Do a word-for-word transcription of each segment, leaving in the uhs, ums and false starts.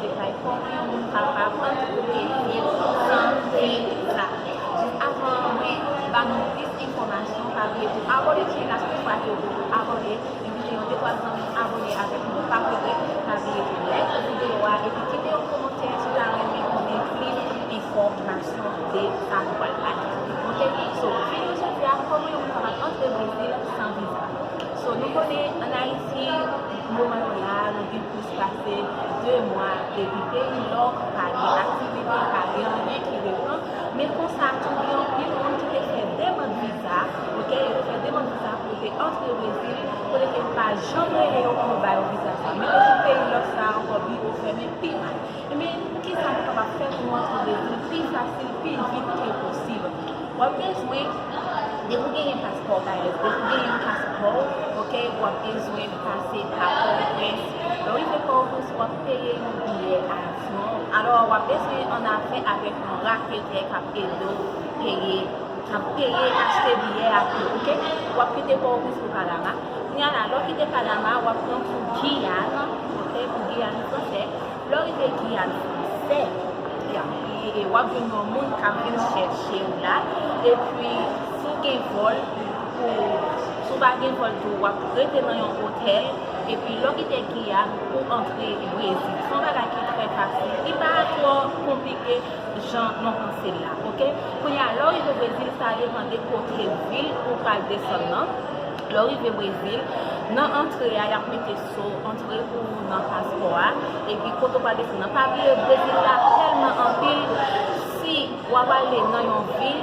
Detay kòman yon moun kapab antre Brezil san viza. Jis avan mwen ba nou plis enfòmasyon, pa bliye pou abòne channel la si toutfwa ke w poko abòne. Envite yon de twa zanmi abòne avèk nou, pa bliye, pa bliye pou like videyo a epi kite yon kòmantè si w ta renmen konnen plis enfòmasyon de sa nou pral pale. Ok, so, videyo jodi a, kòman yon moun kapab antre Brezil san viza? So, nou konnen ann Ayiti, moman yo la, nou gen plis pase de mwa depi peyi lòk, pa gen aktivite, pa gen anyen ki reprann. Men konsa tou, gen anpil moun ki te fè demann viza, ok, yo te fè demann viza pou yo te antre Brezil, kote ke yo pa janm rele yo pou yo ba yo viza sa. Men yo sou peyi lòk sa ankò, biwo fèmen pi mal. Ebyen, kisa nou kapab fè pou nou antre Brezil pi fasil, pi vit ke posib? W ap bezwen, depi w genyen paspò, guys, depi w genyen yon paspò, ok, w ap bezwen pase pa Pòtoprens. Lè w rive Pòtoprens, w ap peye yon biyè avyon. Alò, w ap bezwen annafè avèk yon raketè k ap ede w peye, k ap peye achte biyè avyon, ok? W ap kite Pòtoprens pou Panama. Kounye a la, lè w kite Panama, w ap pran pou Giyàn, ok, pou Giyàn fransè. Lè w rive Giyàn fransè, y ap, e, e, w ap jwenn yon moun k ap vin chèche w la. Epi, si w gen vòl, pou, si w pa gen vòl tou, w ap rete nan yon otèl. Epi, lè w kite Giyàn, pou antre Brezil. Se yon bagay ki trè fasil. Li pa twò konplike jan nou panse l la, ok? Kounye a, lè w rive Brezil, sa depann de kote vil ou pral desann nan. Lè w rive Brezil, nan antre a, y ap mete so antre pou ou nan paspò a. Epi kote w pral desann nan. Pa bliye, Brezil la tèlman anpil, si w ap ale nan yon vil,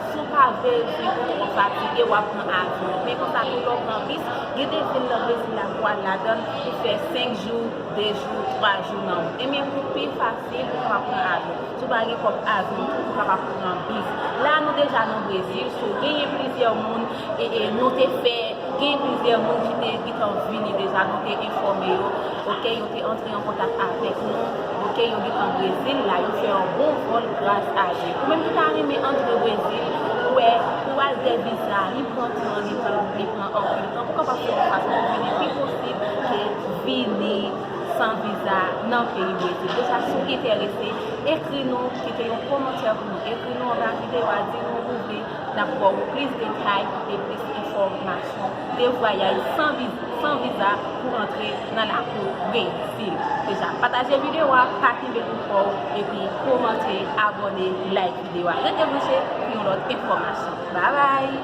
si w pa vle pou w fatige, w ap pran avyon. Men konsa tou, lè w pran bis, gen de vil nan Brezil la pou w al ladan l, ou fè senk jou, de jou, twa jou nan wout. Ebyen, pou pi fasil, ou kapab pran avyon. Si w pa gen kòb avyon tou, ou kapab pran bis. La, nou deja nan Brezil, so genyen plizyè moun, e, e, nou te fè, genyen plizyè moun ki te gentan vini deja, nou te enfòme yo, ok, yo te antre an kontak avèk nou, ok, yo gentan Brezil la, yo fè yon bon vòl gras a Dye. Ou menm ki ta renmen antre Brezil, ou wè, pou al dè viza, li pran tan, li pran, li pran anpil tan, pou kapab fè yon fason pou vini pi posib ke vini san viza nan peyi Brezil. Deja, si w enterese, ekri nou, kite yon kòmantè pou nou, ekri nou anba videyo a, di nou ou vle n ap ba w plis detay e plis enfòmasyon de vwayaj san viz-, san viza pou antre nan lakou Brezil. Deja, pataje videyo a, pa kenbe l pou kò w, epi kòmante, abòne, like videyo a. Rete branche pou yon lòt enfòmasyon. Babay!